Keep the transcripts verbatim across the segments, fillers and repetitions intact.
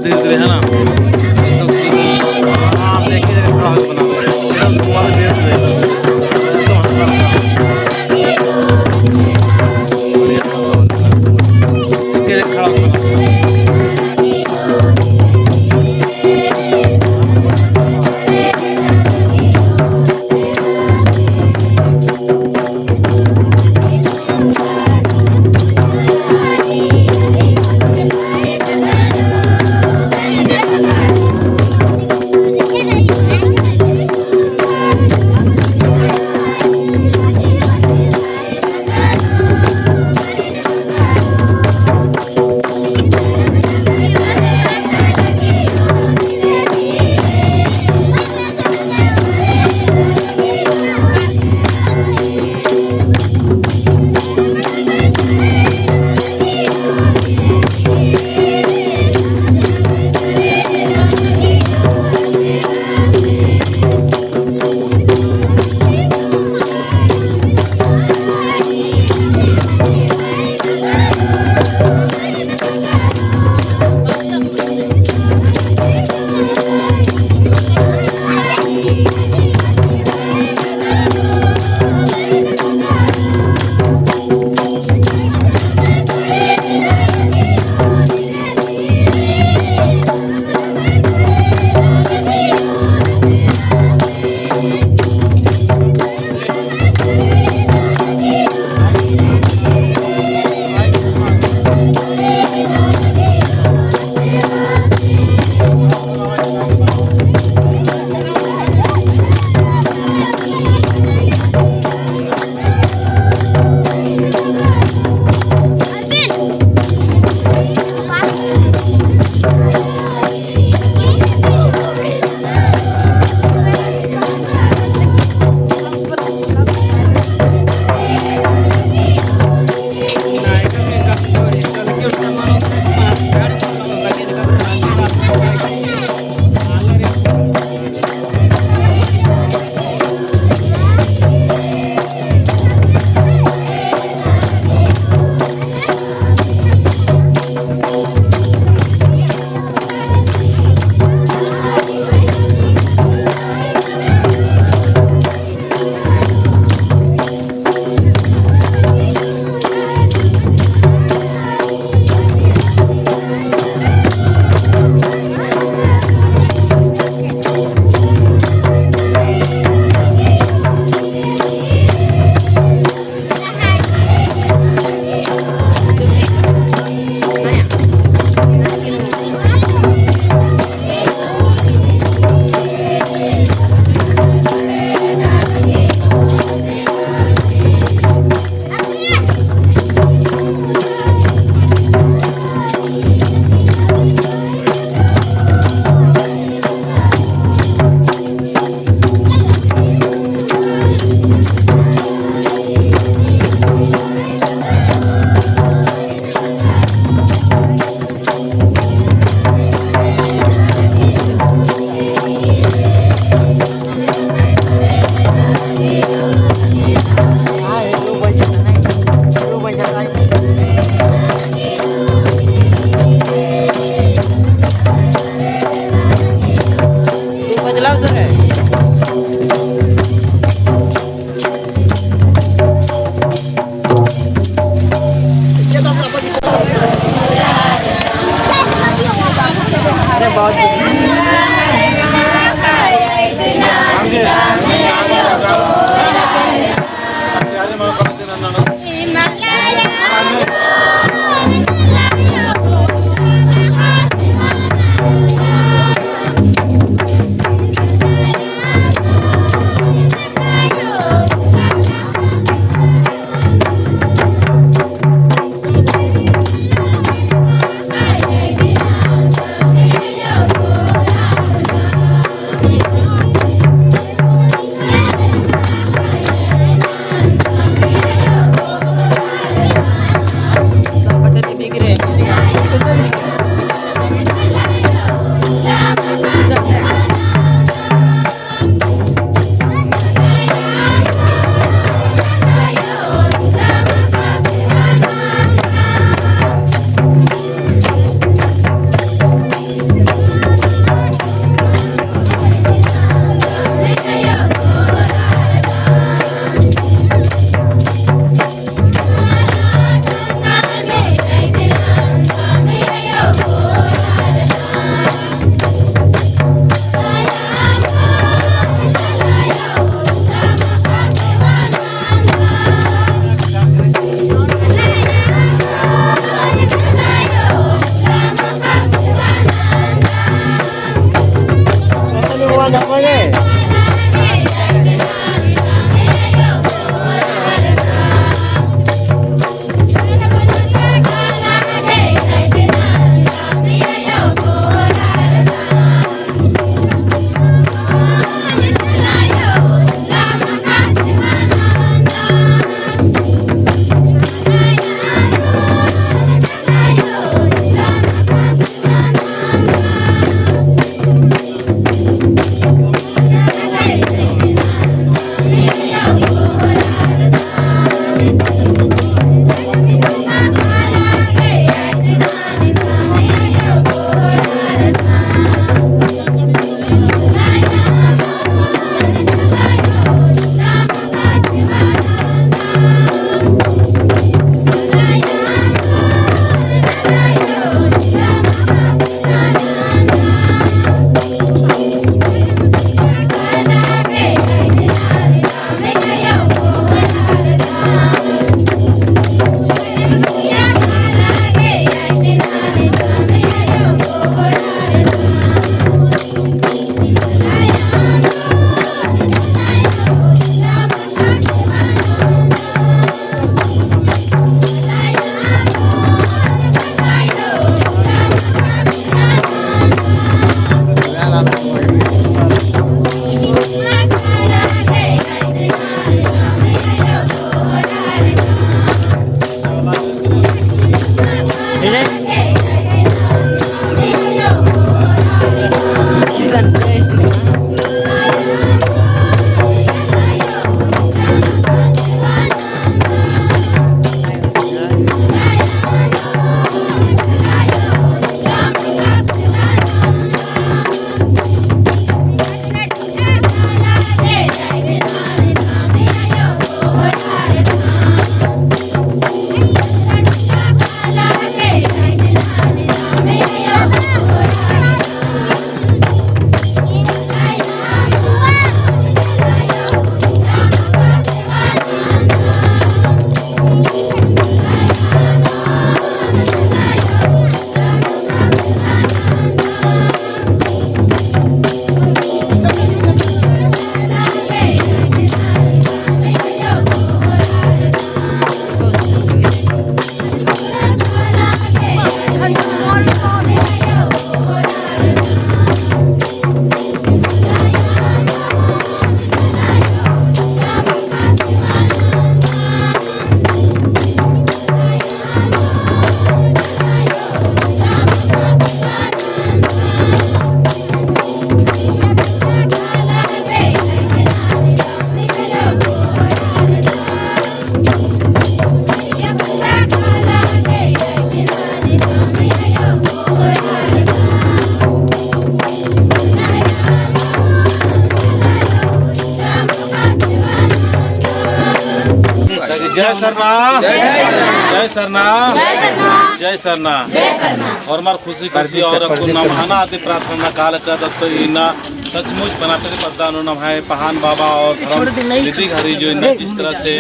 धीरे-धीरे, है ना? एकदम आराम से एक ही जगह खड़ा होके बनाओ। एकदम तुम्हारे धीरे-धीरे। एकदम हल्का-हल्का। बढ़िया। एक ही जगह खड़ा होके बनाओ। जय सरना, जय सरना, जय सरना। होरमर खुशी खुशी और अक्कुन नम अनादि प्रार्थना काला लगदत तो इन्ना सचमुच बनाते पद्दा नू नम्है पहान बाबा और धर्म दीदी घरी जो इन्ना जिस तरह से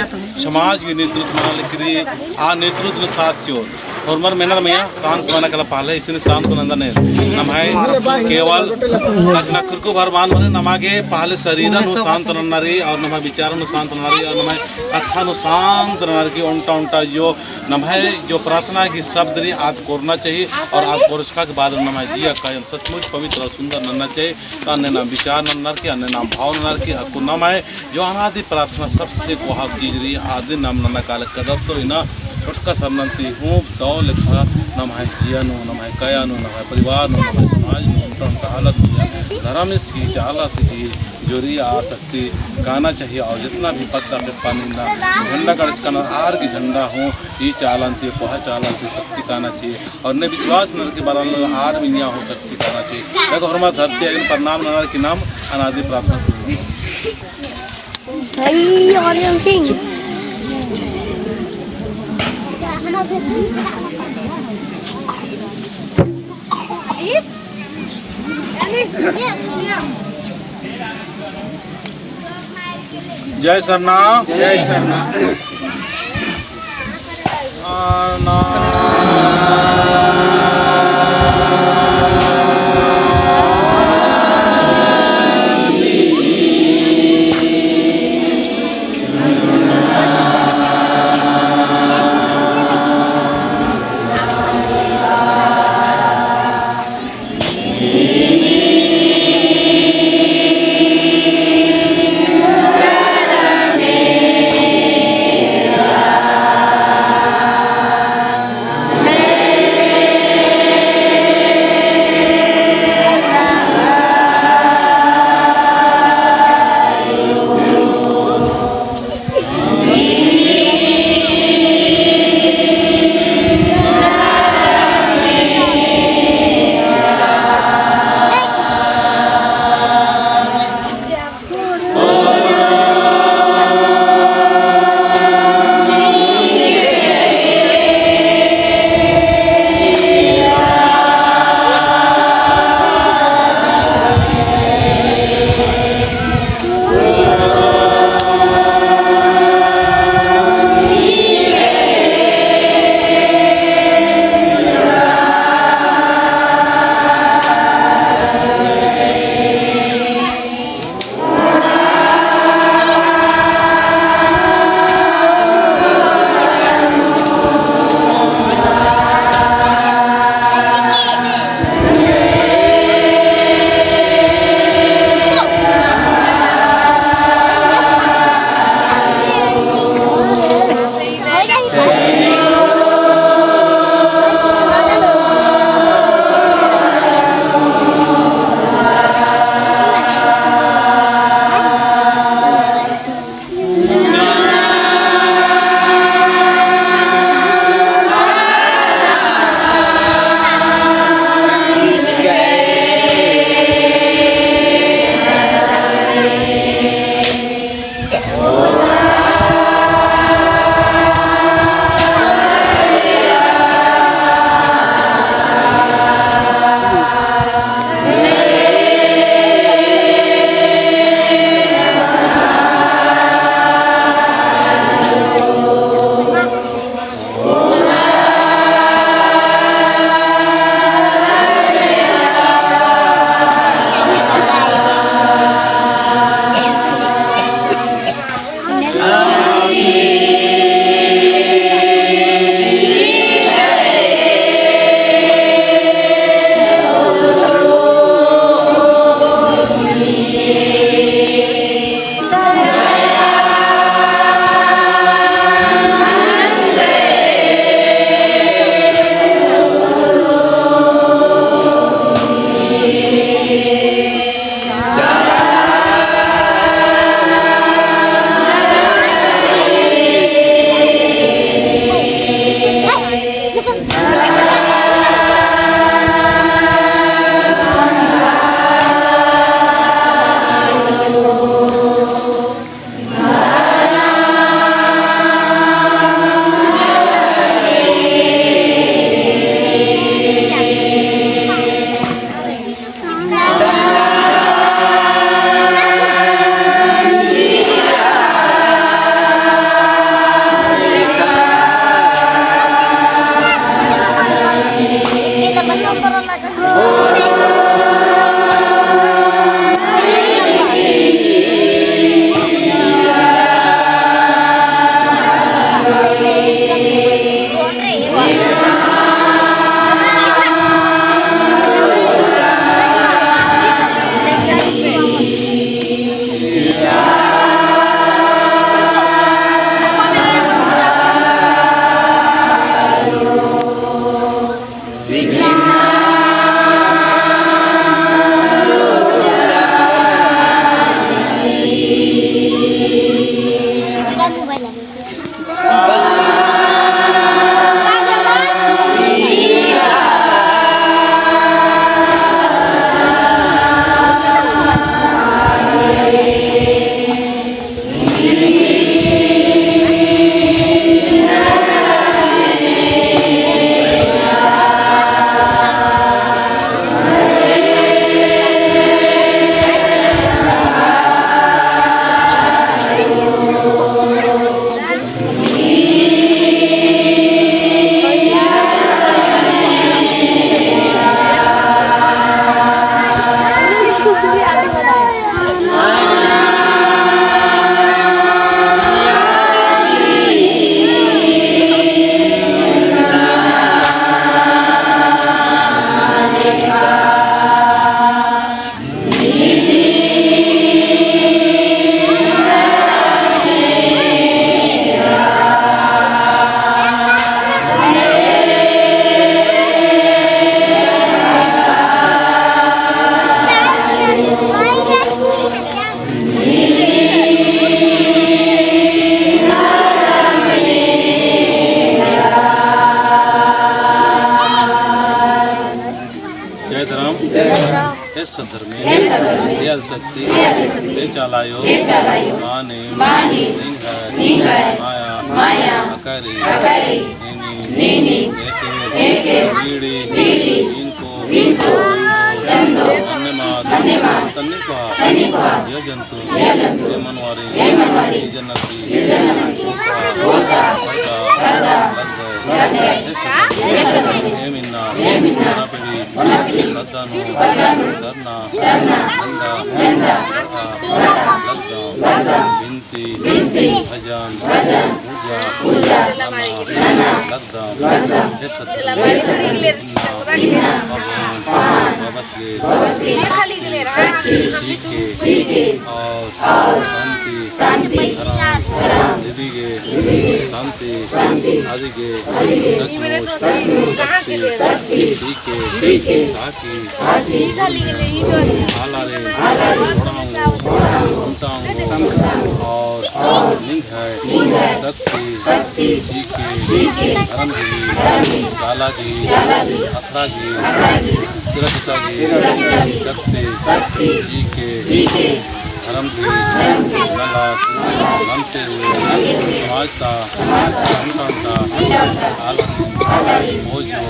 समाज की नेतृत्व मना लगी रई, आ नेतृत्व साथ चिओर। होरमर मेनर मइय्याँ शांत मना काला पहले इसन शांत नंदन। नम्है केवल कछनखरकु भर मल मने नमा गे पहले शरीर नू शांत नन्ना रई और नम्है विचार नू शांत नन्ना रई और नम्है कत्था नू शांत नन्ना रई कि ओन्टा ओन्टा जो नम्है जो प्रार्थना की शब्द रई आद कोरना चाहिए और आद कोरचका के बाद नम्है जिया काया सचमुच पवित्र और सुंदर नन्ना चाहिए। तो अन्ने नाम विचार नन्नर की, अन्ने नाम भाव नन्नर की, अक्कु नम्है जो अनादि प्रार्थना सबसे कोहा चीज रई, आदि नाम नन्ना काला लगदत तो इन्ना छोटका सरनन ती हूँ दव लेखा नम्है जिया नू, नम्है काया नू, नम्है परिवार नू, नम्है समाज नू, ओन्टा ओन्टा हालत नू, धर्म इसकी चाला से की जो रई आ शक्ति काना चाहिए। और जितना भी पद्दा पेप्पा नू इन्ना झंडा गड़चका नू आर की झंडा हूँ ई चालन ती, कोहा चालन ती शक्ति काना चाहिए। और ने विश्वास नर की बरन आर मइय्याँ हूँ शक्ति काना चाहिए। देखो, होरमर धरती आइन प्रणाम ननर की नाम अनादि प्रार्थना शुरू। भाई, और सिंह। जय सरना। जय सरना। सद्धर्मे, हे आदिशक्ति, हे चाला आयो, मानिम, निंग्है, माया, अकरी, नीनी, एके, बीड़ी, इनको, चंदो, अन्नेमाद, सन्नी कोहा, जिया जंतु, ए मनवारी, जन्नती, होसा, परदा, लगदय, हे सद्धर्मे, एम इन्ना, पना पीड़ी, बद्दा नू, सरना, झंडा, लगदम, बिनती, भजन, पूजा, नना, लगदम, हे सद्धर्मे, इन्ना, पवन, पवस गे, चीके, और शांति, धरम, निधि गे, शांति, अदिगे, सचमुच, शक्ति, चीके, ताकि, आलारिन, कोड़ाओंगो, कुमटाओंगो, और निंग्है, शक्ति, चीके, धरम गही, चाला गही, अखड़ा गही, सुरक्षा गही, शक्ति, चीके, धरम गही, नलख, नन्ते हुए, समाज ता, संगठन ता, आलम, ओजो,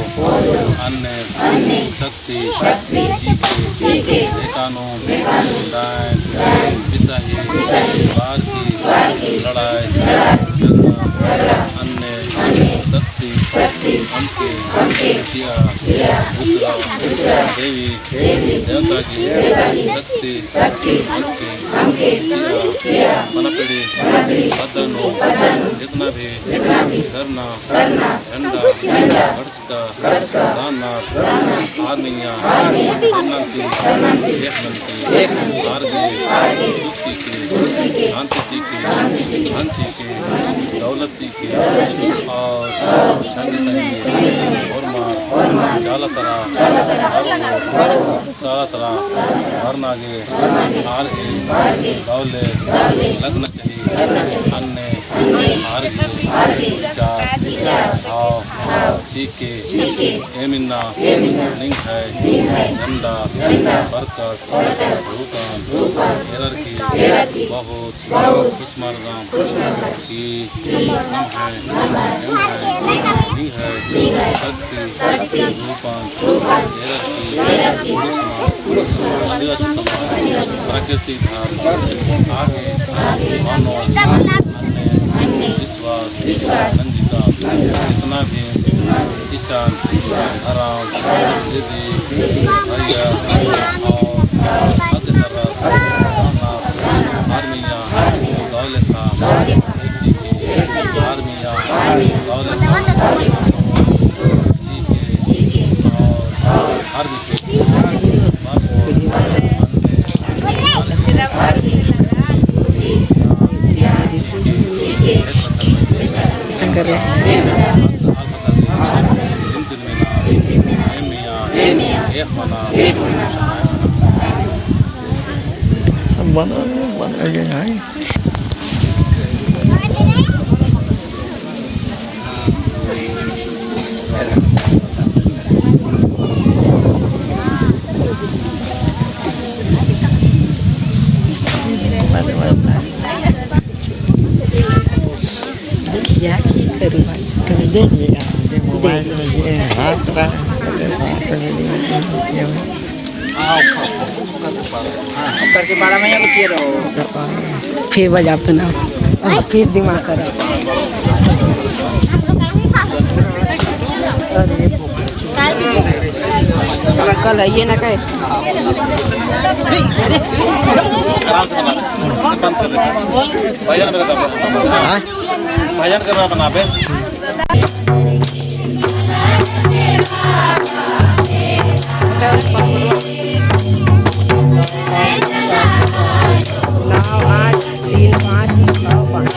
अन्ने, शक्ति, चीके, नेकानो, डायन, बिसाही, बार की, लड़ाई, झगड़ा, अन्ने, शक्ति, हमके, चिआ, दूसरा, देवी, देवता की शक्ति हमके चिआ, पना पीड़ी बद्दा नू जितना भी सरना झंडा गड़चका दानर आर मइय्याँ सरना ती एक नन्ती आर गे सुख चिके, शांति चिके, धन चिके, दौलत चिके और संगी संगी होरमा चाला तरा हर ओर सारा तरा भरना गे आर गे दौले लगना चाहिए। अन्ने आर गे विचार भाव चिके एम इन्ना निंग्है झंडा बरकत रूपन एरर की बहुत खुश मरदम कि नम्है, एम्है, निंग्है शक्ति रूपन एरर की कुँड़ुख़ समाज, आदिवासी समाज, प्राकृतिक धर्म आगे मानव अन्ने विश्वास नंजिका जितना भी किसान, धरम, दीदी, भैया और अतिसरा आर मइय्याँ दौले था, एक चीज की आर मइय्याँ दौले था, ठीक है, और हर विषय संगरे। बना, बना गया है। खिया की करी? कर दे। मोबाइल में ये हाथ रहा, हाथ में ये। हाँ, करके पाड़ा में या कुछ ये रहो। फिर बजाब तो ना। हाँ, फिर दिमाग खराब। कल है, ये ना कहे। आराम से बना। बंद कर दे। भैया ने मेरा काम। हाँ? भजन करवा बनाबे। नौ, आठ, तीन, पाँच, छः, पाँच।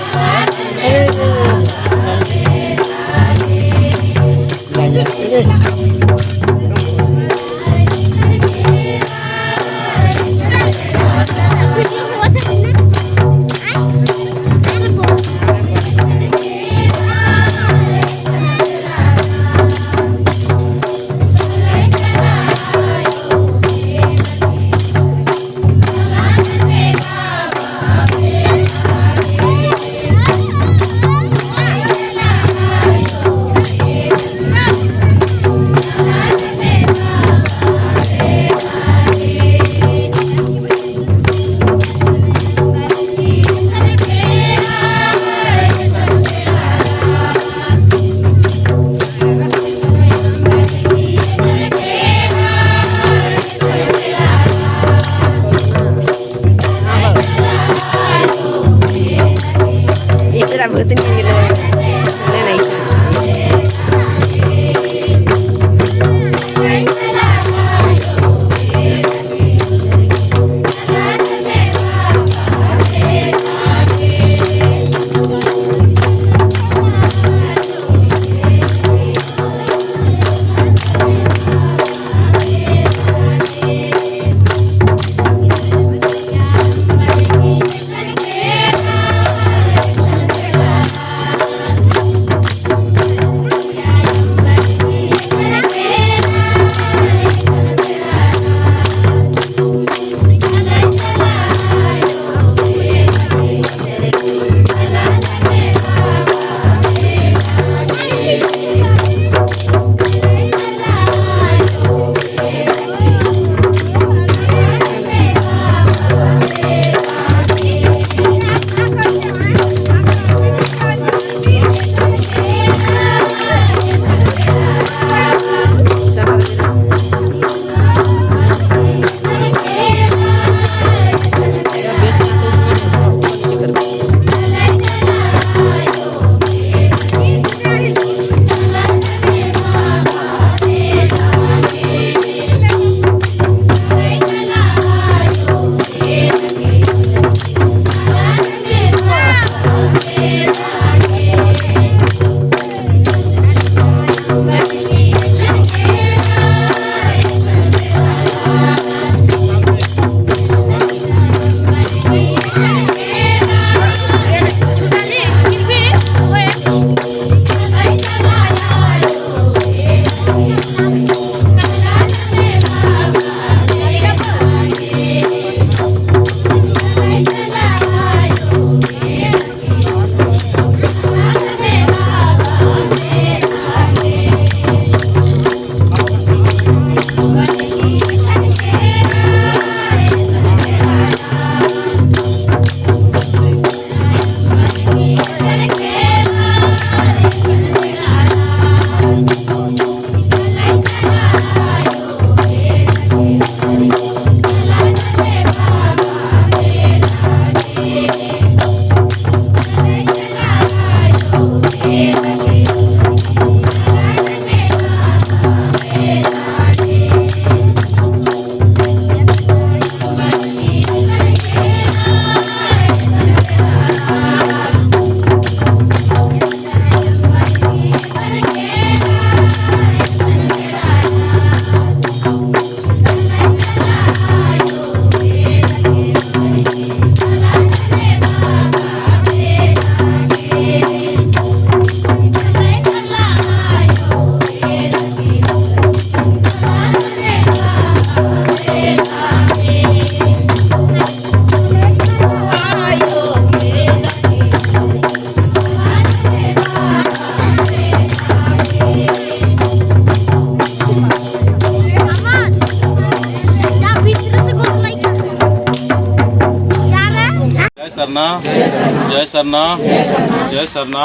जय सरना, जय सरना, जय सरना,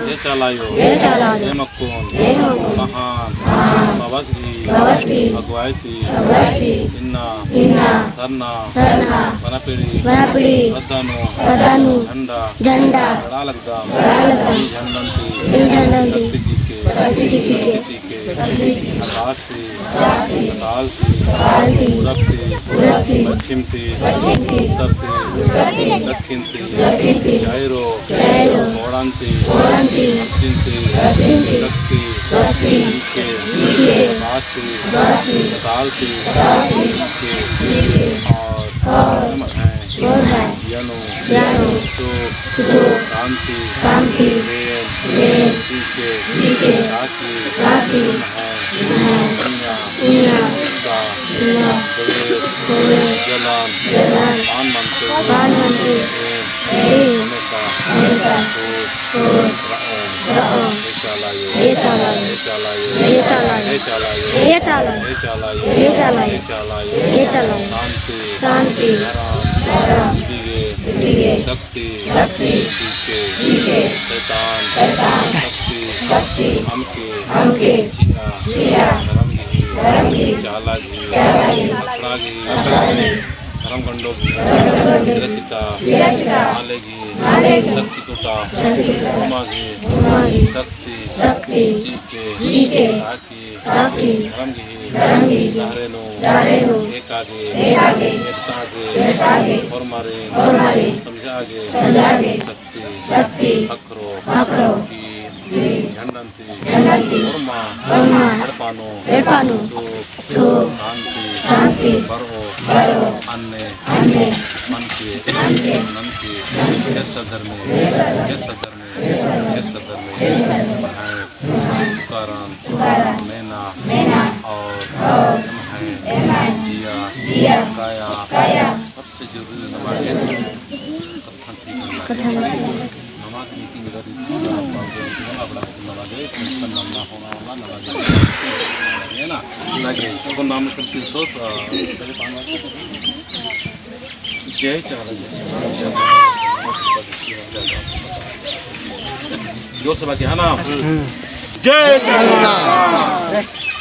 जय चाला आयो, जय मक्कुन, महान बाबस गही अगुवाई ती इन्ना सरना बना पीढ़ी रद्दा नू झंडा गड़ा लगदम। ई झंडन ती शक्ति चिके, शक्ति चिके। आकाश ती, पताल ती, पूरब ती, पश्चिम ती, उत्तर ती, दक्खिन ती, चाइरो कोड़न ती, दक्खिन ती, शक्ति चिके, आकाश ती, पताल ती, चिके। और और है। यानो, यानो, सुख, सुख, शांति, शांति, प्रेम, प्रेम, चिके, चिके, ताकि, ताकि, इन्ना, इन्ना, का, का, होवे, होवे, जलन, जलन, मान मनते, मान मनते, प्रेम, प्रेम, हमेशा, हमेशा, खुश, खुश, रओ, रओ, ए चाला आयो, ए चाला आयो, ए चाला आयो, ए चाला आयो, ए चाला आयो, ए चाला आयो, ए चाला आयो, ए चाला आयो, ए चाला आयो, ए चाला आयो, ए चाला आयो, शांति, शांति, धर्म, धर्म, इदिगे, इदिगे, शक्ति, शक्ति, चिके, चिके, शैतान, शैतान, शक्ति, शक्ति, अमके, अमके, चिआ, चिआ, धर्म गही, धर्म गही, चाला गही, चाला गही, अखड़ा गही, अखड़ा गही, गंडो गही विरचिता, विरचिता, आले गही, आले गही, शक्ति टोटा, शक्ति टोटा, होरमा गही, होरमा गही, शक्ति, शक्ति, चीके, चीके, ताकि, ताकि, धरम गही, धरम गही, डहरे नू, डहरे नू, एका गे, एका गे, एकता गे, एकता गे, होरमारिन, होरमारिन, समझा गे, समझा गे, शक्ति, शक्ति, ख़क्खरो, ख़क्खरो, की, की, झंडन झंडन ती होरमा, होरमा, एड़पा नू, एड़पा नू, सुख, सुख, शांति, शांति, बरओ, बरओ, अन्ने, अन्ने, मनके, मनके, नमके, नमके, एस धर्मे, एस धर्मे, एस धर्मे, एस धर्मे, एस धर्मे, एस धर्मे, तुकारन, तुकारन, मेना, मेना, और, और, एम्है, एम्है, जिया, जिया, काया, काया, सबसे जरूरी नमाज है। कत्थन ठीक है। कत्थन ठीक है। नमाज meeting इधर इधर नमाज है, नमाज है, नमाज है, नमाज है, है ना? लगे, तो नाम करती सो, अ, जय चाला, जय चाला। जोर से बाकी, है ना? हम्म। जय चाला।